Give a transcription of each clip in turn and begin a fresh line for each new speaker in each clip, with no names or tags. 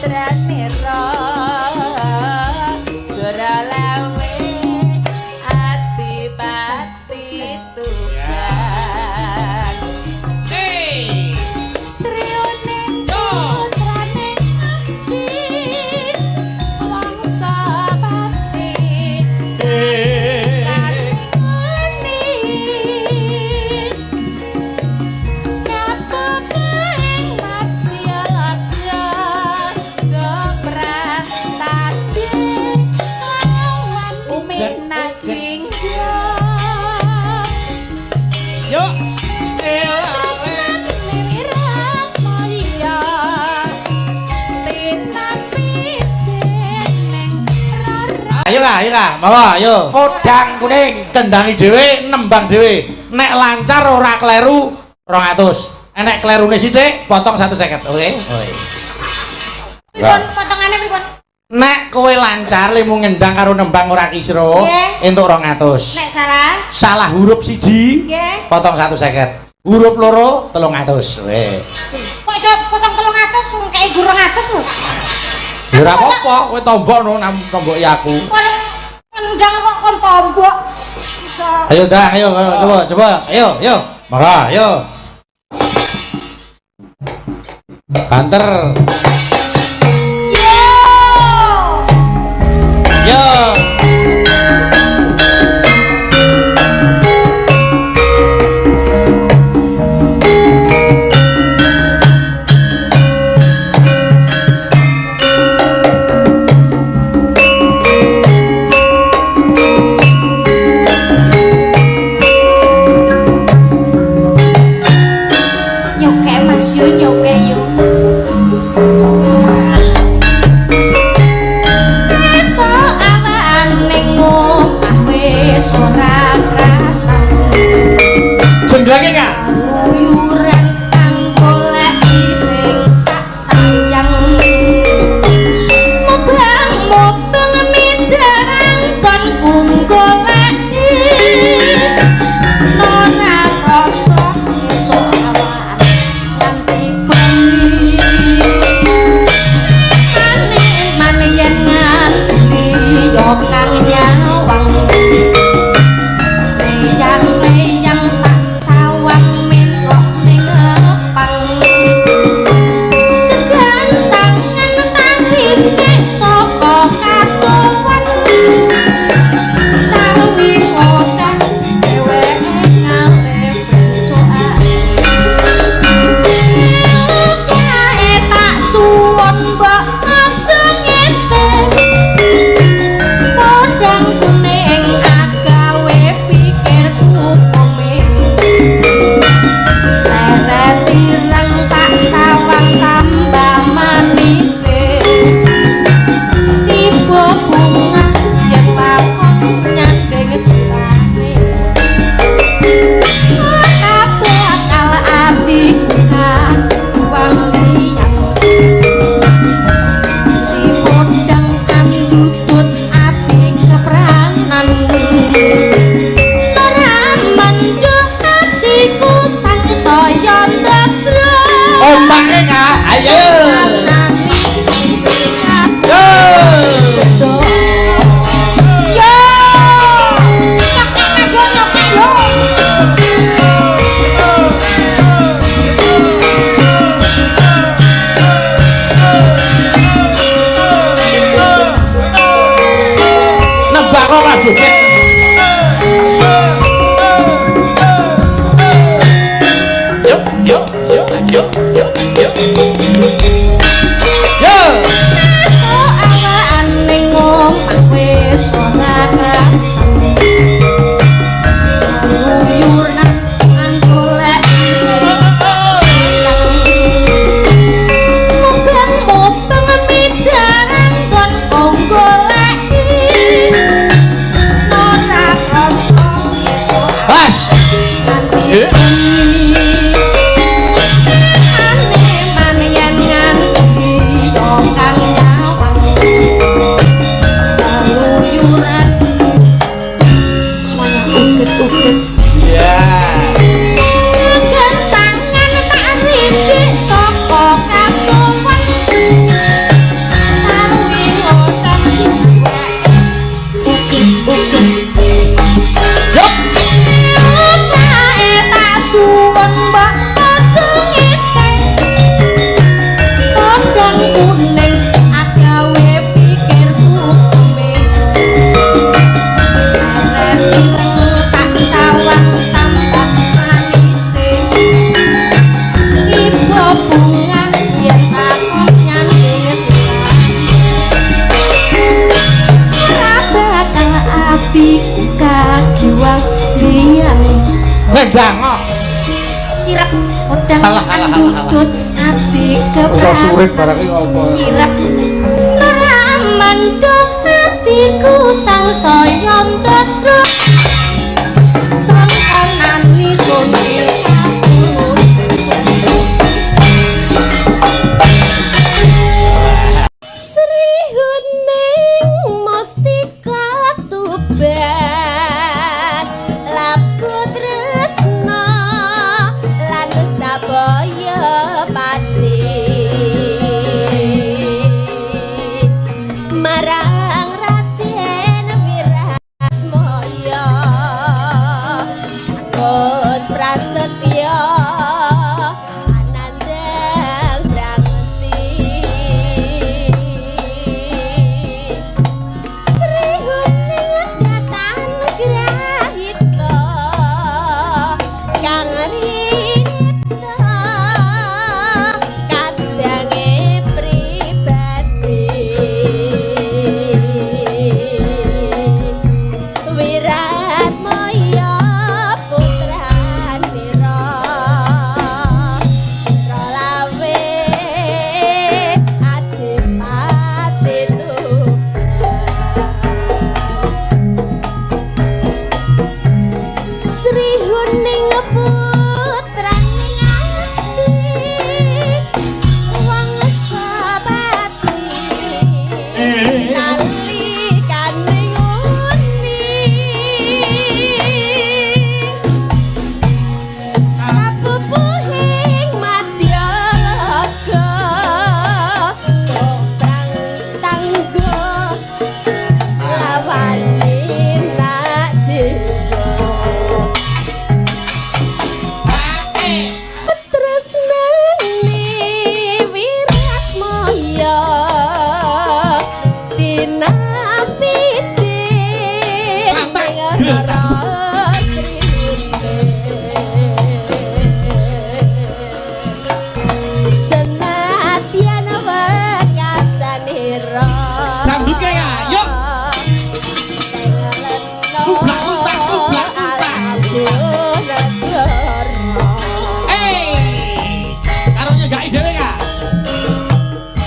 Putranira Suralawe Adipati Tuban.
Hey.
Srione putrane abdi Wangsa Pati.
Yuk.
Ayo lah, ayo lah, bawa, ayo.
Podang kuning.
Kendangi dhewe, nembang dhewe. Nek lancar ora kleru 200. Enek klerune sithik, potong 150. Oke. Oke.
Pripun potongane pripun?
Nek kowe lancar lemu ngendang karo nembang ora kisro,
Nggih.
Entuk 200.
Nek salah?
Salah huruf siji,
Nggih.
Potong 150. Huruf loro 300. Oke.
Kok iso potong 300 kok kei 200 lho.
Ya ora apa-apa, kowe tombok no, tomboki aku.
Kon ngendang kok kon tombok. Iso.
Ayo dah, ayo coba, coba. Ayo, ayo. Maka, ayo. Banter.
Yo.
Yo.
Nyoke Mas yo nyoke yo. Esok awan ning omah wis ora krasan.
Jendrenge, Kak.
Luyuran kang goleki sing tak sayang. Mubang-mubang midarang kon goleki. Nona rasa esuk awan nganti bengi. Mane-mane yen nganti yo kang nyawang. Leyang-leyang tak sawang mencok ning ngepang. Kegancangan tangine saka katuwan. Sarwi ngoceh dheweke ngalih bencokan. Kae tak suwun mbok aja ngece. Podang kuning agawe pikirku komis. Seret ireng tak sawang tambah manise. Tiba bunga yen lakon nyanding sirahe. Ora bakal atiku kaduwang liyan. Si podang andutut ati kepranan. Ora mendho atiku sangsaya ndadra.
Ombake, Kak. Ayo. Yo.
Yo. Nyokek Mas yo nyokek yo.
Nembak kok ora joget.
Yuk, yuk, yuk, yuk, yuk, yuk.
Yo.
Esuk awan ning omah wis ora krasan. Luyuran goleki sing mubang-mubang midarang kon goleki. Ora krasa esuk
Bas.
nganti bengi. Mbak pocong eceng podang kuning agawe pikirku kemeng seret ireng tak sawang tambah manise ibu bunga yen takon nyanding ora bakal atiku kagiwang liyane
Nendang kok.
Sirep podang
Alah, alah, alah, alah.
andudut ati
Iso surit barang iki apa?
Sirep ora mandhong atiku sangsaya ndadra sangka nani sone aku. Sri Huning Mustika Tuban labu tresna lan sabaya pati marang Raden Wiratmoyo Agus Prasetyo Anandang Brangti Sri Huning datan grahita kang rinipta kadange pribadi Wiratmoyo putranira Siralawe adipati Tuban Sri Huning putrane ati wong sapati nalikane nguni kapupuhing madyalaga koprang tanggo lawani nak jiwa tresnane Wiratmoyo tinampi ing negara Sri Huning senadyan wekasanira
Dangdut kae, Kak. Yuk. Kublak, kublak, kublak, kublak. Eh, karo nyegaki dhewe, Kak.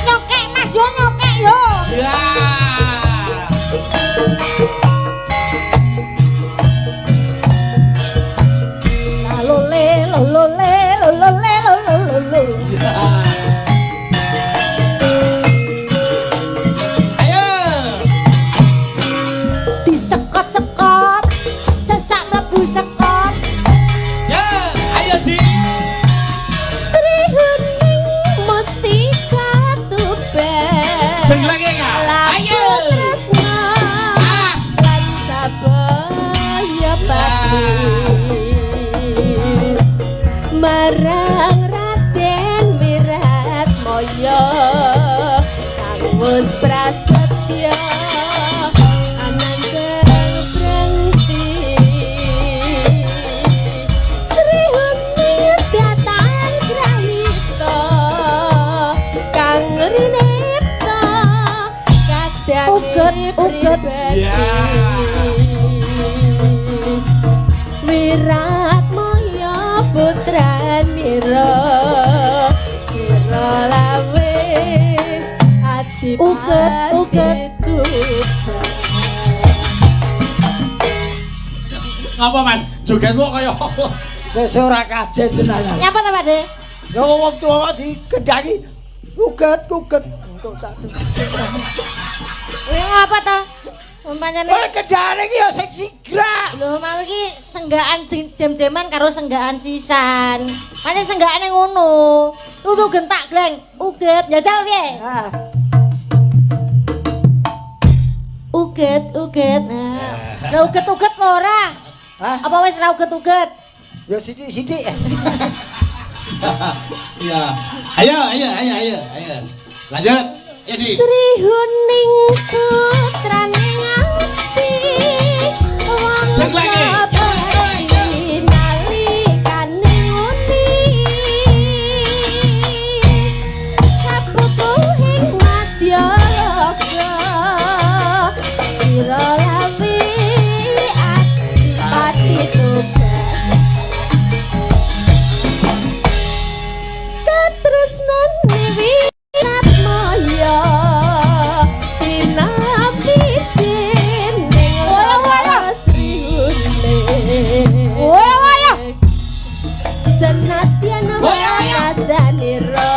Nyokek Mas yo nyokek yo.
Ya.
Lole lole lole lole lole.
Ayo.
Disekop-sekop sesak mlebu sekop.
Ya, ayo Di.
Sri Huning Mustika Tuban
Jenglenge, Kak. Ayo.
Labu tresna
Ah.
lan sabaya pati marang Raden Wiratmoyo Kang Prasetyo Anandang Brangti Sri Huning datan grahita kang rinipta kadange
Uget, uget.
pribadi.
Ya.
Wiratmoyo putranira sira lawe adipati
Uget, uget.
Tuban.
Ngapa, Mas? Jogetmu kaya apa?
Wis ora kajen tenan.
Nyapa ta, Pak De?
Ya wong tuwa kok digendhangi kuget-kuget entuk tak.
Kuwi ngapa ta? Umpamane
Ora kendhane iki ya sing sigrak.
lho mau iki senggakan jem-jeman karo senggakan sisan. Pancen senggakane ngono. Tutu gentak gleng, uget jajal piye?
Ah,
Uget, uget. Nah, lah uget-uget apa ora?
Hah?
Apa wis ra uget-uget?
Ya sithik-sithik.
Iya. Ayo, ayo, ayo, ayo, ayo. Lanjut. Ya di.
Sri Huning putrane ngati wong
Cek lagi.
sepeti nalikane nguni kaputuhing madya loka sira lawi adipati tugas katresnan winatmaya tinapi dening Sri Huning senadyan wakasanira.